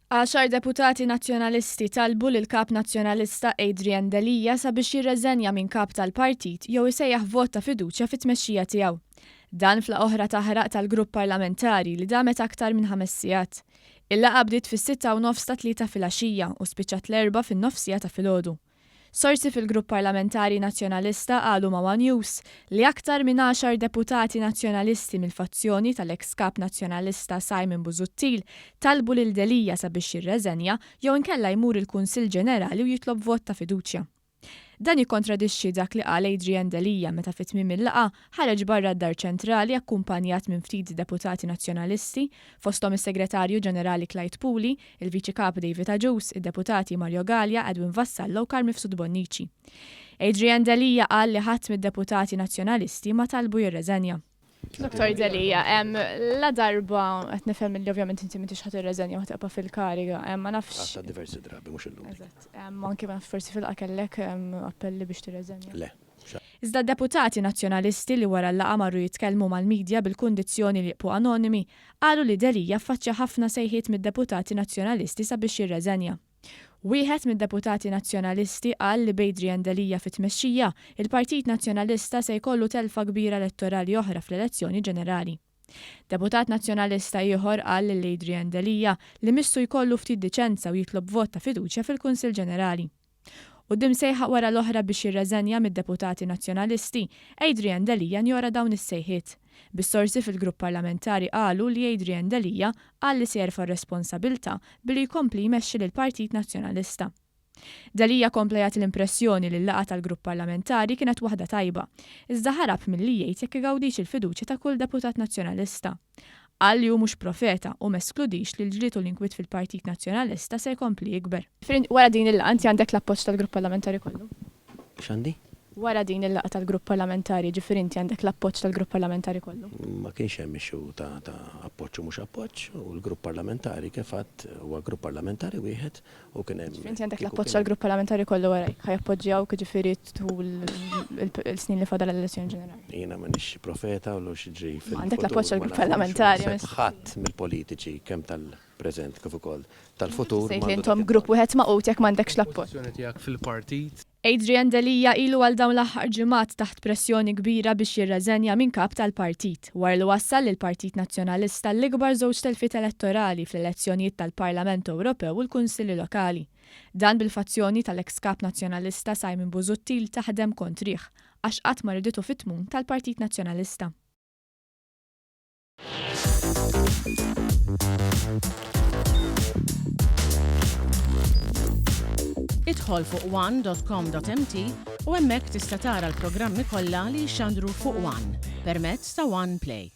Għaxar deputati Nazzjonalisti talbu lill-Kap Nazzjonalista Adrian Delia sabiex jirreżenja minn Kap tal-Partit jew isejjaħ vot ta' fiduċja fit-tmexxija tiegħu. Dan f'laqgħa oħra taħraq tal-grupp parlamentari li damet aktar minn ħames sigħat. Il-laqgħa bdiet fis-sitta u nofs tat-Tlieta filgħaxija u spiċċat l-Erbgħa fin-nofsiegħa ta' filgħodu. Sorsi fil-grupp parlamentari Nazzjonalista qalu ma' one News li aktar minn għaxar deputati Nazzjonalisti mill-fazzjoni tal-eks Kap Nazzjonalista Simon Busuttil talbu lil Delia sabiex jirreżenja jew inkella jmur il-Kunsill Ġenerali u jitlob vot ta' fiduċja. Dan jikkontradixxi dak li qal Adrian Delia meta fi tmiem il-laqgħa ħareġ barra d-Dar Ċentrali akkumpanjat minn ftit deputati Nazzjonalisti, fosthom is-Segretarju Ġenerali Clyde Puli, il-Viċi Kap David Agius, id-Deputati Mario Galea, Edwin Vassallo u Carm Mifsud Bonnici. Adrian Delia qal li ħadd mid-deputati Nazzjonalisti ma talbu jirreżenja. Dottor Delia, la darba qed nifhem li ovvjament inti m'intix ħa tirreżenja u ħa tibqa' fil-kariga, ma nafx. Għadtha diversi drabi, mhux illum. Eżatt. Anke ma nafx forsi fil-laqgħa kellek appelli biex tirreżenja. Le. Iżda d-deputati Nazzjonalisti li wara l-laqgħa marru jitkellmu mal-media bil-kundizzjoni li jibqu anonimi, qalu li Delia ffaċċja ħafna sejħiet mid-deputati Nazzjonalisti sabiex jirreżenja. Wieħed mid-deputati Nazzjonalisti qal li b'Adrian Delia fit-tmexxija, il-Partit Nazzjonalista se jkollu telfa kbira elettorali oħra fl-elezzjoni ġenerali. Deputat Nazzjonalista ieħor qal lil Adrian Delia li missu jkollu ftit diċenza u jitlob vot ta' fiduċja fil-Kunsill Ġenerali. Quddiem sejħa wara l-oħra biex jirreżenja mid-deputati Nazzjonalisti, Adrian Delia njora dawn is-sejħiet. Bis-sorsi fil-grupp parlamentari qalu li Adrian Delia qal li se jerfa' r-responsabilità billi jkompli jmexxi lill-Partit Nazzjonalista. Delia kompla jagħti l-impressjoni li l-laqgħa tal-grupp parlamentari kienet waħda tajba, iżda ħarab milli jgħid jekk igawdix il-fiduċja ta' kull deputat Nazzjonalista. Qal li hu mhux profeta u m'eskludix li l-ġlied u l-inkwiet fil-Partit Nazzjonalista se jkompli jikber. Wara din il-laqgħa inti għandek l-appoġġ tal-grupp parlamentari kollu? X'għandi? Wara din il-laqgħa tal-grupp parlamentari, jiġifieri inti għandek l-appoġġ tal-grupp parlamentari kollu? Ma kienx hemm issue ta' appoġġ u mhux appoġġ u l-grupp parlamentari kif għedt huwa grupp parlamentari wieħed u kien hemm. Jiġifieri inti għandek l-appoġġ tal-grupp parlamentari kollu warajk, ħa jappoġġjawk jiġifieri tul il-snin li fadal għall-elezzjoni ġenerali? Jiena m'iniex xi profeta u x'jiġri fil-futur. Għandek l-appoġġ tal-grupp parlamentari. Naħseb ħadd mill-politiċi kemm tal-preżent kif ukoll tal-futur. Tgħid li intom grupp wieħed magħqud jekk m'għandekx l-appoġġ. Il-pożizzjoni tiegħek fil-partit. Adrian Delia ilu għal dawn l-aħħar ġimgħat taħt pressjoni kbira biex jirreżenja minn Kap tal-Partit, wara li wassal lill-Partit Nazzjonalista l-ikbar żewġ telfiet elettorali fl-elezzjonijiet tal-Parlament Ewropew u l-Kunsilli Lokali. Dan bil-fazzjoni tal-eks Kap Nazzjonalista Simon Busuttil taħdem kontrih, għax qatt ma riditu fit-tmun tal-Partit Nazzjonalista. Idħol fuq one.com.mt u hemmhekk tista' tara l-programmi kollha li jixxandru fuq One permezz ta' One Play.